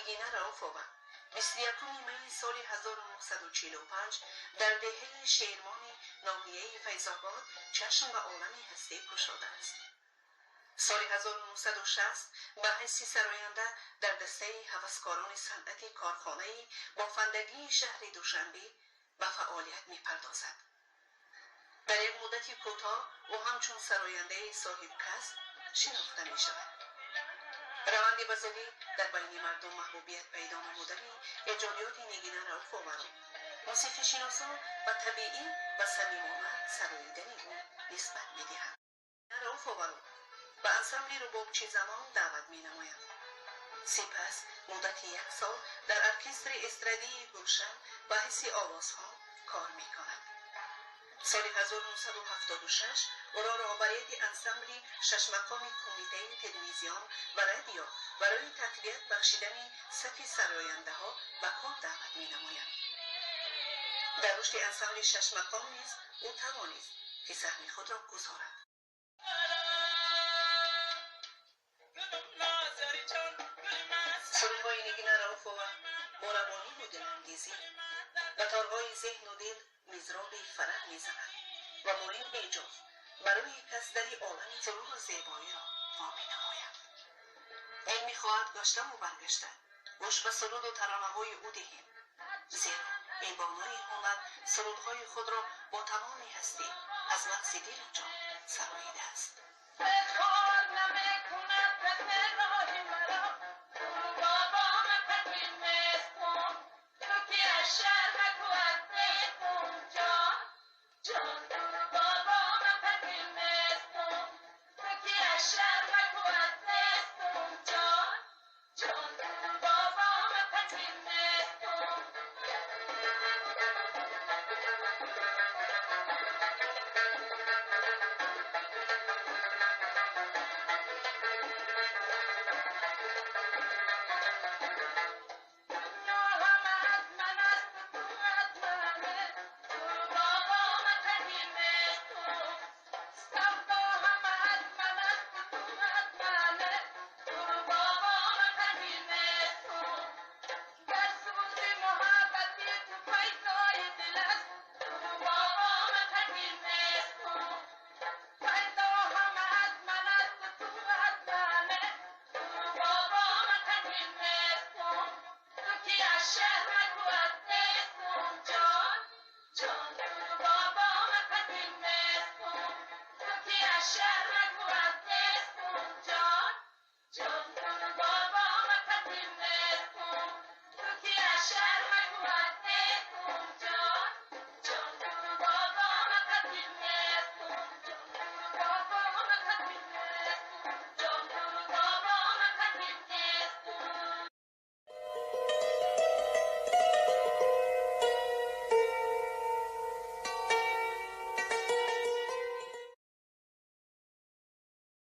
Нигина Рауфова 21 майи соли 1945 дар деҳаи Шермони ноҳияи Файзобод чашм ба олами ҳастӣ кушодааст. Соли 1960 ба ҳайси сароянда дар дастаи ҳаваскорони санъати корхонаи бофандагии шаҳри Душанбе ба фаъолият мепардозад. Дар як муддати кӯтоҳ ӯ ҳамчун сарояндаи соҳибкасб шинохта мешавад. Раванди ба зудӣ дар байни мардум маҳбубият пайдо намудани эҷодиёти Нигина Рауфоваро мусиқишиносон ба табиӣ ва самимона сароидани ӯ нисбат медиҳанд. Рауфоваро ба ансамбли Рубобчи Замон даъват менамоянд. Сипас муддати як сол дар оркестри эстрадии Гулшан ба ҳайси овозхон кор мекунад. Соли 1976 ӯро роҳбарияти ансамбли шашмақоми Кумитаи телевизион ва радио барои тақвият бахшидани сафи сарояндаҳо ба кор даъват менамоянд. Дар рушди ансамбли шашмақом низ ӯ тавонист, ки саҳми худро гузорад. Сурудҳои Нигина Рауфова бо равониву дилангезӣ ба торҳои зеҳну дил мизроби фараҳ мезанад ва бо ин эҷоз барои кас дари олами суруру зебоиро во менамояд. Дил мехоҳад гаштаву баргашта гӯш ба суруду таронаҳои ӯ диҳем, зеро ин бонуи ҳунар сурудҳои худро бо тамоми ҳастӣ аз мағзи дилу ҷон сароидааст. Shut